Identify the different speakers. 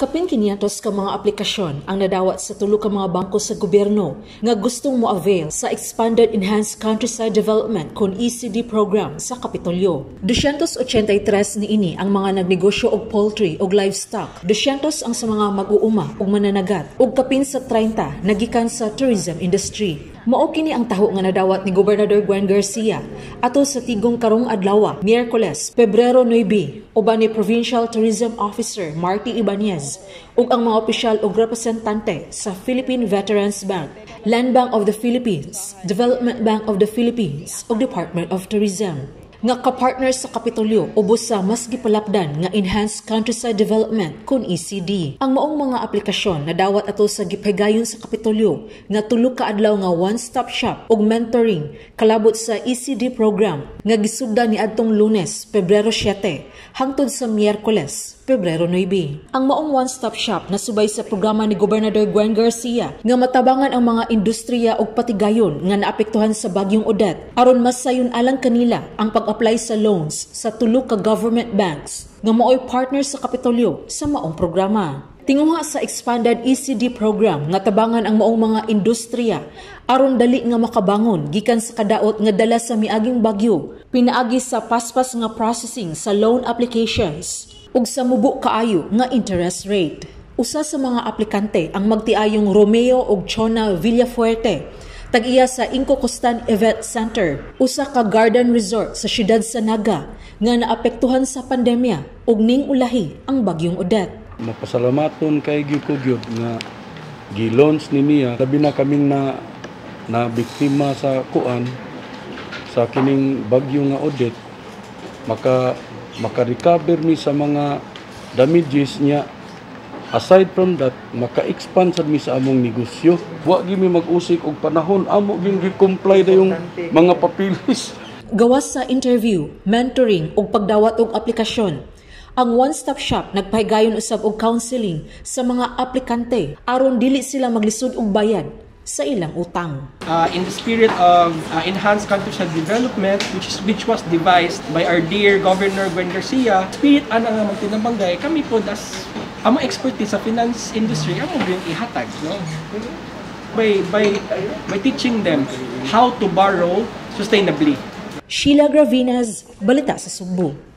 Speaker 1: Kapin 500 ka mga aplikasyon ang nadawat sa tulo ka mga bangko sa gobyerno nga gustong mo-avail sa Expanded Enhanced Countryside Development kon ECD program sa Kapitolyo. 283 niini ang mga nagnegosyo og poultry ug livestock, 200 ang sa mga mag-uuma ug mananagat, ug kapin sa 30 nagikan sa tourism industry. Mao kini ang taho nga nadawat ni Gobernador Gwen Garcia ato sa tigong karong adlaw, Miyerkules, Pebrero 9, uban ni Provincial Tourism Officer Marty Ibanez ug ang mga opisyal ug representante sa Philippine Veterans Bank, Land Bank of the Philippines, Development Bank of the Philippines ug Department of Tourism nga kapartner sa Kapitolyo ubos sa mas gipalapdan nga Enhanced Countryside Development kon ECD. Ang maong mga aplikasyon nadawat ato sa gipahigayon sa Kapitolyo nga tulo ka adlaw nga one-stop shop ug mentoring kalabot sa ECD program nga gisugdan niadtong Lunes, Pebrero 7 hangtod sa Miyerkules, Pebrero 9. Ang maong one-stop shop nasubay sa programa ni Gobernador Gwen Garcia nga matabangan ang mga industriya ug patigayon nga naapektuhan sa Bagyong Odette aron mas sayon alang kanila ang pag-apply sa loans sa tulo ka government banks nga maoy partner sa Kapitolyo sa maong programa. Tinguha sa expanded ECD program nga tabangan ang maong mga industriya aron dali nga makabangon gikan sa kadaot nga dala sa miaging bagyo, pinaagi sa paspas nga processing sa loan applications ug sa mubo kaayo nga interest rate. Usa sa mga aplikante ang magtiayong Romeo ug Chona Villafuerte, tag-iya sa Inco Costan Event Center, usa ka garden resort sa siyudad sa Naga nga naapektuhan sa pandemya ug ning ulahi ang Bagyong Odette.
Speaker 2: Mapasalamaton kay gyud ko gyud nga gi-launch ni niya, labi na kaming na na biktima sa kuan, sa kining bagyo nga Odette, maka-recover mi sa mga damages niya. Aside from that, maka-expand sad mi sa among negosyo. Wa gyud mi mag-usik og panahon, amo gyud gi-comply dayong mga papilis.
Speaker 1: Gawas sa interview, mentoring ug pagdawat og aplikasyon, ang one-stop shop nagpahigayon usab og counseling sa mga aplikante aron dili sila maglisod og bayad sa ilang utang.
Speaker 3: In the spirit of enhanced countryside development, which was devised by our dear Governor Gwen Garcia, spirit ana nga magtinabangay, kami po as among expertise sa finance industry, amo gyud ihatag, no? By teaching them how to borrow sustainably.
Speaker 1: Sheila Gravinas, Balita sa Sugbo.